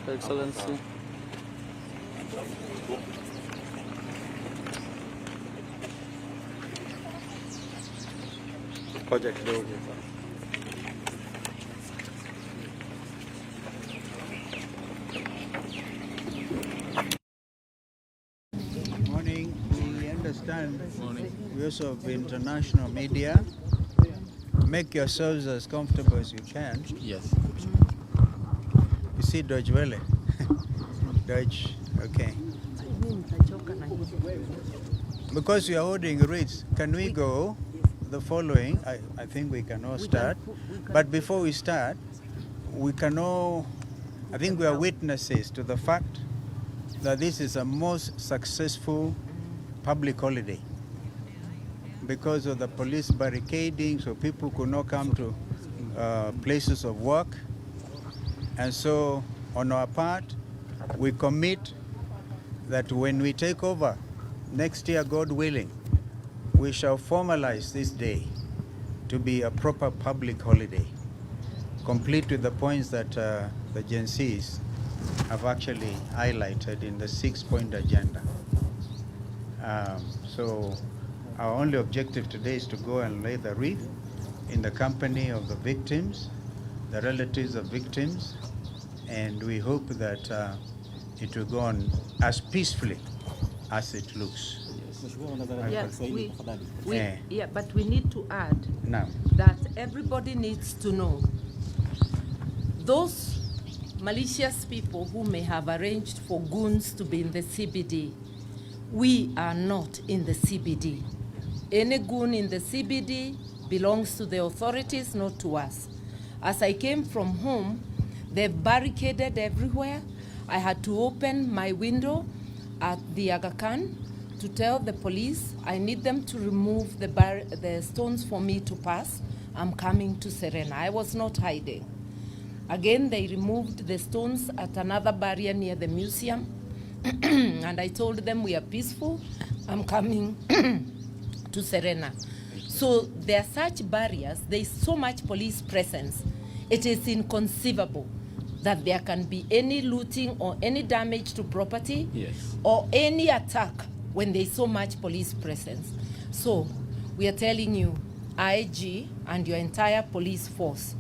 Your Excellency. Koja kidogo. Morning. We understand we also have international media. Make yourselves as comfortable as you can. Yes. You see Deutsche Welle? Deutsch, okay. Because we are holding wreaths, can we go the following? I think we can all start. But before we start, we can all, I think we are witnesses to the fact that this is a most successful public holiday because of the police barricading, so people could not come to places of work. And so, on our part, we commit that when we take over next year, God willing, we shall formalize this day to be a proper public holiday, complete with the points that the Gen Zs have actually highlighted in the 6-point agenda. So, our only objective today is to go and lay the wreath in the company of the victims, the relatives of victims, and we hope that it will go on as peacefully as it looks. Yeah, Eh. yeah, but we need to add Now, that everybody needs to know those malicious people who may have arranged for goons to be in the CBD, we are not in the CBD. Any goon in the CBD belongs to the authorities, not to us. As I came from home, they barricaded everywhere. I had to open my window at the Aga Khan to tell the police I need them to remove the stones for me to pass. I'm coming to Serena. I was not hiding. Again, they removed the stones at another barrier near the museum. And I told them we are peaceful. I'm coming to Serena. So there are such barriers, there is so much police presence. It is inconceivable that there can be any looting or any damage to property or any attack when there is so much police presence. So we are telling you, IG and your entire police force,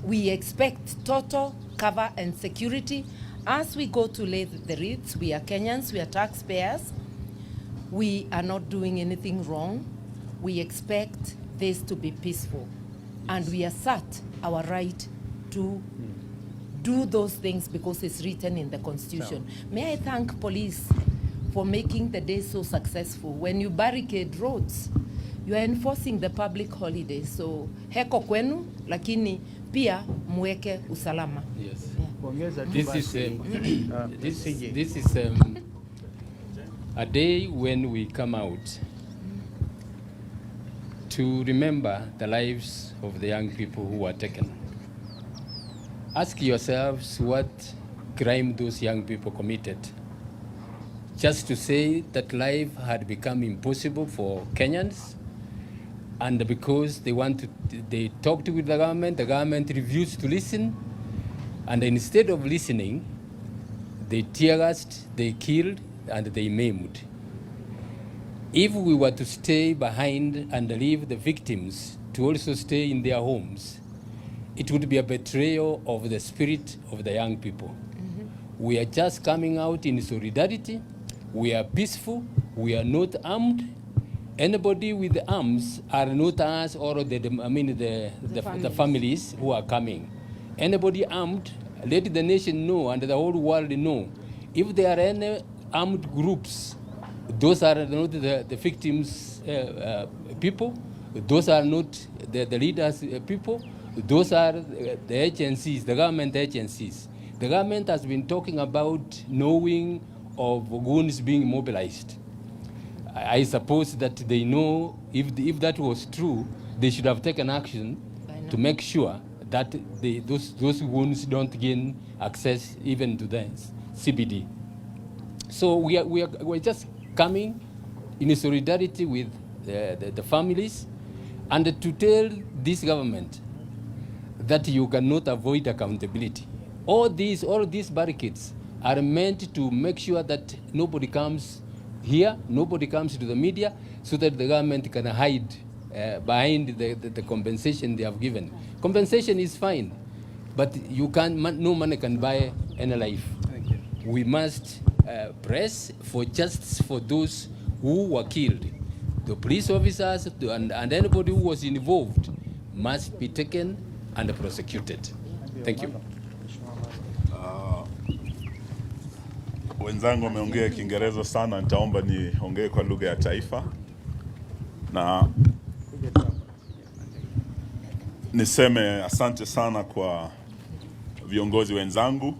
we expect total cover and security as we go to lay the wreaths. We are Kenyans, we are taxpayers. We are not doing anything wrong. We expect this to be peaceful. And we assert our right to do those things because it's written in the Constitution. May I thank police for making the day so successful. When you barricade roads, you are enforcing the public holiday. So heko kwenu, lakini pia mweke usalama. Yes. kuongeza tu This is basi, CJ. this is a day when we come out to remember the lives of the young people who were taken. Ask yourselves what crime those young people committed. Just to say that life had become impossible for Kenyans, and because they want to, they talked with the government refused to listen, and instead of listening, they tear gassed, they killed, and they maimed. If we were to stay behind and leave the victims to also stay in their homes, it would be a betrayal of the spirit of the young people. We are just coming out in solidarity. We are peaceful. We are not armed. Anybody with arms are not us or the I mean the families who are coming. Anybody armed, let the nation know and the whole world know. If there are any armed groups, those are not the victims' people. Those are not the leaders' people. Those are the agencies, the government agencies. The government has been talking about knowing of goons being mobilized. I suppose that they know if that was true, they should have taken action By now. to make sure that those goons don't gain access even to the CBD. So we're just coming in solidarity with the families and to tell this government that you cannot avoid accountability. All these barricades are meant to make sure that nobody comes here, nobody comes to the media, so that the government can hide behind the compensation they have given. Compensation is fine, but you can no money can buy any life. Thank you. We must press for justice for those who were killed. The police officers and anybody who was involved must be taken and prosecuted. Thank you. Wenzangu wameongea Kiingereza sana, nitaomba niongee kwa lugha ya taifa na niseme asante sana kwa viongozi wenzangu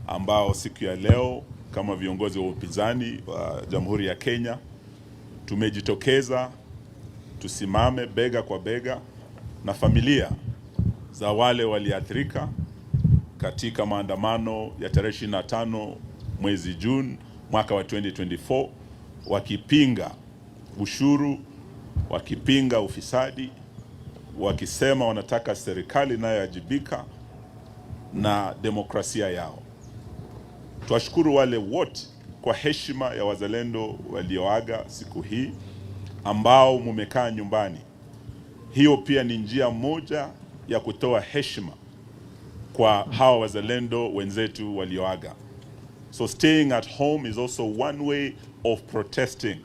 ambao siku ya leo kama viongozi wa upinzani wa Jamhuri ya Kenya tumejitokeza tusimame bega kwa bega na familia za wale waliathirika katika maandamano ya tarehe 25 mwezi Juni mwaka wa 2024 wakipinga ushuru, wakipinga ufisadi, wakisema wanataka serikali inayowajibika na demokrasia yao. Tuwashukuru wale wote kwa heshima ya wazalendo walioaga siku hii ambao mumekaa nyumbani. Hiyo pia ni njia moja ya kutoa heshima kwa hawa wazalendo wenzetu walioaga. So staying at home is also one way of protesting.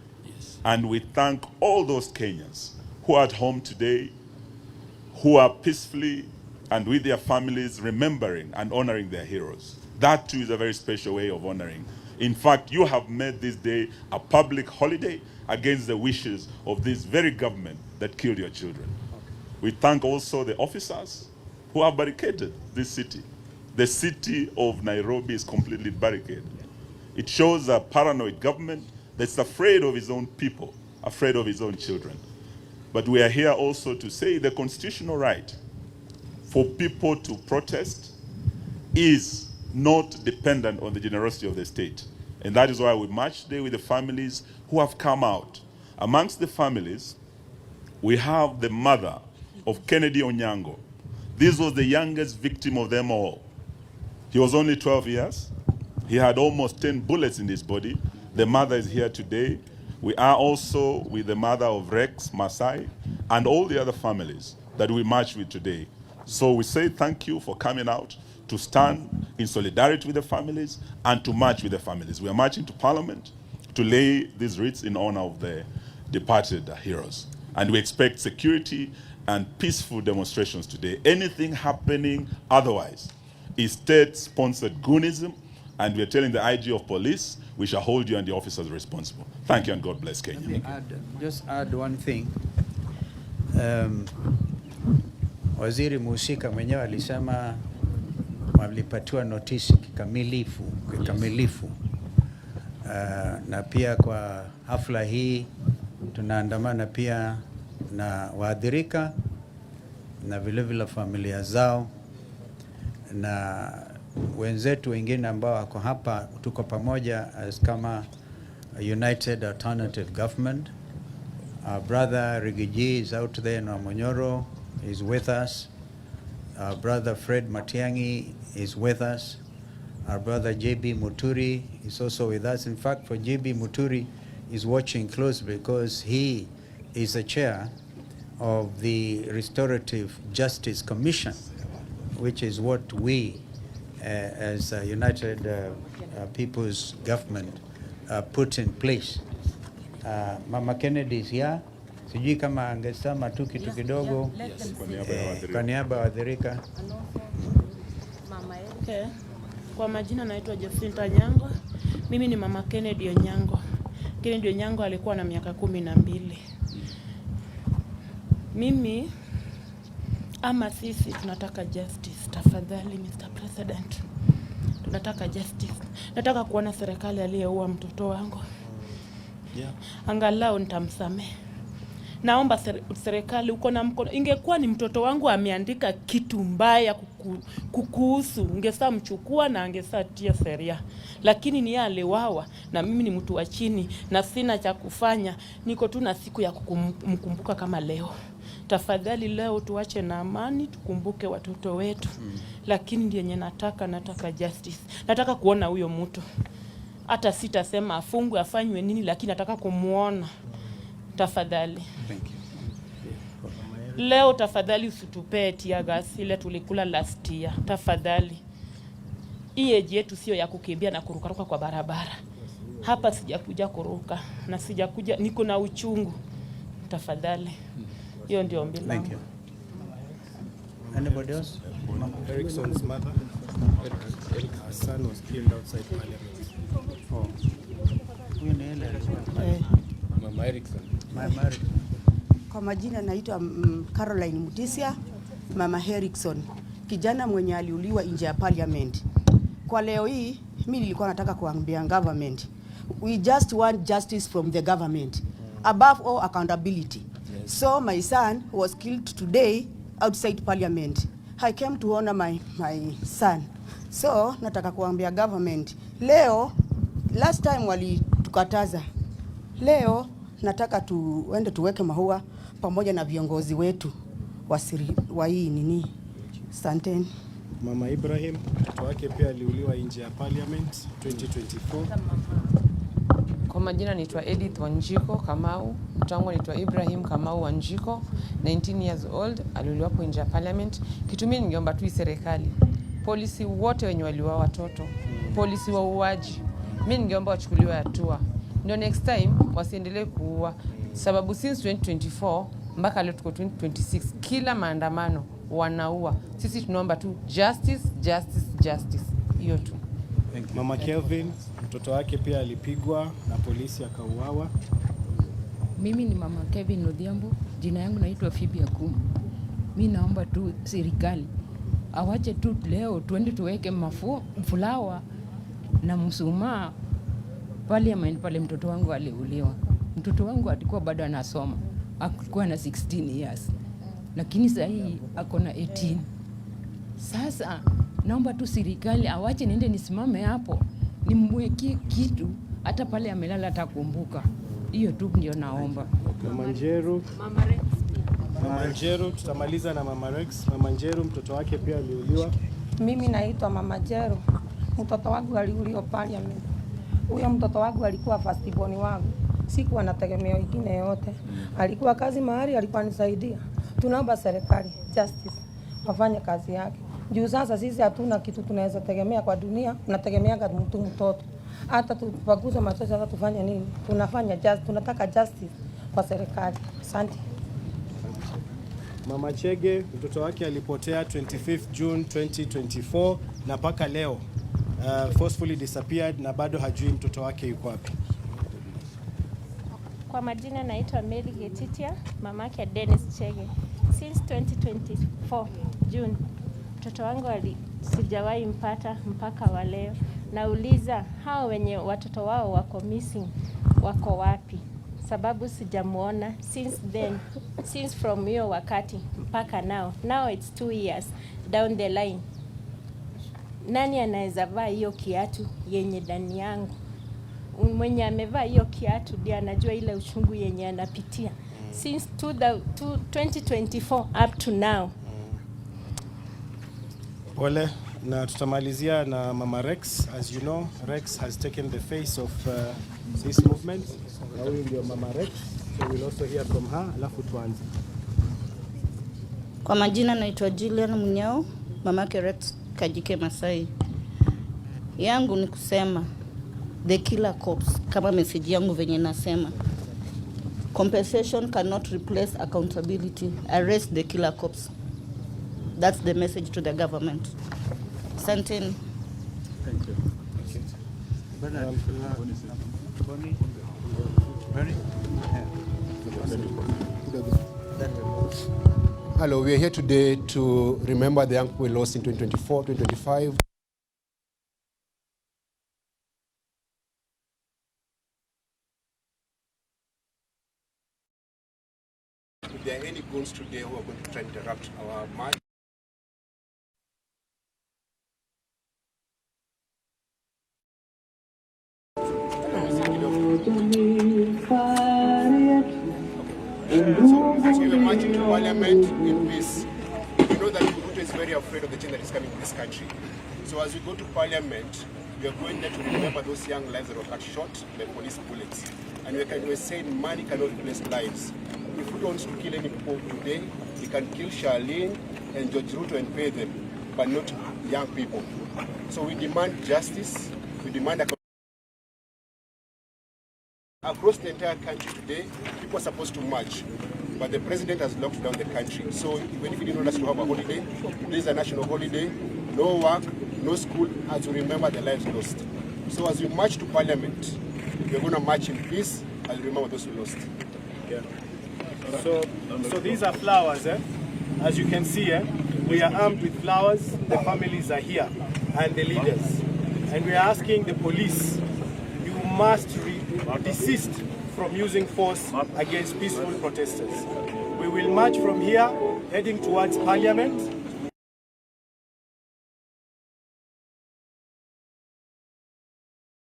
And we thank all those Kenyans who are at home today, who are peacefully and with their families remembering and honoring their heroes. That too is a very special way of honoring. In fact, you have made this day a public holiday against the wishes of this very government that killed your children. We thank also the officers who have barricaded this city. The city of Nairobi is completely barricaded. It shows a paranoid government that's afraid of its own people, afraid of its own children. But we are here also to say the constitutional right for people to protest is not dependent on the generosity of the state. And that is why we march today with the families who have come out. Amongst the families, we have the mother of Kennedy Onyango. This was the youngest victim of them all. He was only 12 years. He had almost 10 bullets in his body. The mother is here today. We are also with the mother of Rex Masai and all the other families that we march with today. So we say thank you for coming out to stand in solidarity with the families and to march with the families. We are marching to Parliament to lay these wreaths in honor of the departed heroes. And we expect security and peaceful demonstrations today. Anything happening otherwise is state-sponsored goonism, and we are telling the IG of police, we shall hold you and the officers responsible. Thank you and God bless Kenya. Let me just add one thing. Waziri muhusika mwenyewe alisema walipatiwa notisi kikamilifu kikamilifu. Na pia kwa hafla hii tunaandamana pia na waathirika na vilevile familia zao na wenzetu wengine ambao wako hapa, tuko pamoja as kama United Alternative Government. Our brother Riggy G is out there in Wamunyoro, is with us. Our brother Fred Matiang'i is with us. Our brother JB Muturi is also with us. In fact, for JB Muturi is watching close because he is the chair of the Restorative Justice Commission, which is what we, as a United People's Government, put in place. Mama Kennedy is here. Sijui kama angesema tu kitu kidogo Let them Kwa say. niaba ya waathirika. Kwa niaba ya waathirika. And also, Mama Eric. Okay. Kwa majina naitwa Jacinta Nyango. Mimi ni mama Kennedy Onyango. Kennedy Onyango alikuwa na miaka 12. Mimi ama sisi tunataka justice. Tafadhali Mr. President, tunataka justice. Nataka kuona serikali aliyeua mtoto wangu, angalau nitamsamehe. Naomba serikali, uko na mkono. Ingekuwa ni mtoto wangu ameandika kitu mbaya kukuhusu, ungesaa mchukua na angesaa tia sheria, lakini ni yeye aliuawa, na mimi ni mtu wa chini na sina cha kufanya, niko tu na siku ya kukumbuka kama leo. Tafadhali leo tuache na amani, tukumbuke watoto wetu. Lakini ndiye nataka justice. Nataka kuona huyo mtu. Hata sitasema afungwe afanywe nini, lakini nataka kumuona. Tafadhali. Thank you. Leo tafadhali usitupee tear gas ile tulikula last year. Tafadhali. Hii age yetu sio ya kukimbia na kurukaruka kwa barabara. Hapa sijakuja kuruka na sijakuja, niko na uchungu. Tafadhali. Hiyo ndio ombi langu. Thank you. Anybody else? Erickson's mother, her son was killed outside parliament. Oh. Huyu ni ile alikuwa. Mama Erickson. Mama Erickson. Kwa majina naitwa Caroline Mutisia, Mama Erickson, kijana mwenye aliuliwa nje ya parliament. Kwa leo hii mimi nilikuwa nataka kuambia government, we just want justice from the government. Above all accountability. Yes. So my son was killed today outside parliament. I came to honor my son. So nataka kuambia government leo, last time walitukataza, leo nataka tuende tuweke maua pamoja na viongozi wetu wa hii nini. Asanteni. Mama Ibrahim, mtoto wake pia aliuliwa nje ya parliament 2024. Kwa majina naitwa Edith Wanjiko Kamau, mtoto wangu anaitwa Ibrahim Kamau Wanjiko, 19 years old, aliuliwa hapo nje ya parliament. Kitu mimi ningeomba tu serikali, polisi wote wenye waliua watoto, polisi wauaji, mimi ningeomba wachukuliwe hatua, ndio next time wasiendelee kuua, sababu since 2024 mpaka leo tuko 2026, kila maandamano wanaua. Sisi tunaomba tu justice, justice, justice, hiyo tu. Mama Kelvin, mtoto wake pia alipigwa na polisi akauawa. Mimi ni Mama Kevin Odhiambo, jina yangu naitwa Phoebe Akumu. Mi naomba tu serikali awache tu leo tuende tuweke fulawa na msumaa parliament pale mtoto wangu aliuliwa. Mtoto wangu alikuwa bado anasoma, alikuwa na 16 years, lakini sasa hii ako na 18. Sasa naomba tu serikali awache niende nisimame hapo nimwekie kitu, hata pale amelala atakumbuka. Hiyo tu ndio naomba. Mama Njeru, Mama Njeru, tutamaliza na Mama Rex. Mama Njeru, mtoto wake pia aliuliwa. Mimi naitwa Mama Jero, mtoto wangu aliuliwa parliament. Huyo mtoto wangu alikuwa first born wangu, sikuwa na tegemeo ingine yote. Alikuwa kazi mahali, alikuwa nisaidia. Tunaomba serikali justice wafanye kazi yake. Juu sasa sisi hatuna kitu tunaweza tegemea kwa dunia, tunategemeaga mtu mtoto. Hata tupaguze machozi, hata tufanye nini? Tunafanya just, tunataka justice kwa serikali. Asante. Mama Chege, mtoto wake alipotea 25 June 2024 na mpaka leo forcefully disappeared na bado hajui mtoto wake yuko wapi. Kwa majina naitwa Mary Getitia, mamake Dennis Chege. Since 2024 June, mtoto wangu sijawahi mpata mpaka wa leo. Nauliza hao wenye watoto wao wako missing wako wapi? Sababu sijamuona since then, since from hiyo wakati mpaka now. Now it's 2 years down the line. Nani anaweza vaa hiyo kiatu yenye ndani yangu? Mwenye amevaa hiyo kiatu ndiye anajua ile uchungu yenye anapitia since 2024 up to now. Pole, na tutamalizia na Mama Rex. As you know, Rex has taken the face of this movement. Na huyu ndio Mama Rex. So we'll also hear from her, alafu tuanze. Kwa majina naitwa Julian Munyao, mamake Rex Kajike Masai. Yangu ni kusema the killer cops, kama message yangu venye nasema, compensation cannot replace accountability. Arrest the killer cops. That's the message to the government. Asanteni. Thank you. Bernard, Bonnie? Bernie? Yeah. Hello, we are here today to remember the young people we lost in 2024, 2025. If there are any goons today who are going to try and interrupt our march, Marching to Parliament in peace. We know that Ruto is very afraid of the change that is coming in this country. So as we go to Parliament, we are going there to remember those young lives that were cut short by police bullets. And we're saying money cannot replace lives. If Ruto wants to kill any people today, he can kill Charlene and George Ruto and pay them, but not young people. So we demand justice, we demand across the entire country today, people are supposed to march, but the president has locked down the country. So even if he didn't want us to have a holiday, today is a national holiday, no work, no school, as we remember the lives lost. So as we march to Parliament, we're going to march in peace as we remember those who lost. Yeah. So these are flowers, eh? As you can see, eh? We are armed with flowers. The families are here and the leaders. And we are asking the police, you must desist from using force against peaceful protesters. We will march from here heading towards Parliament.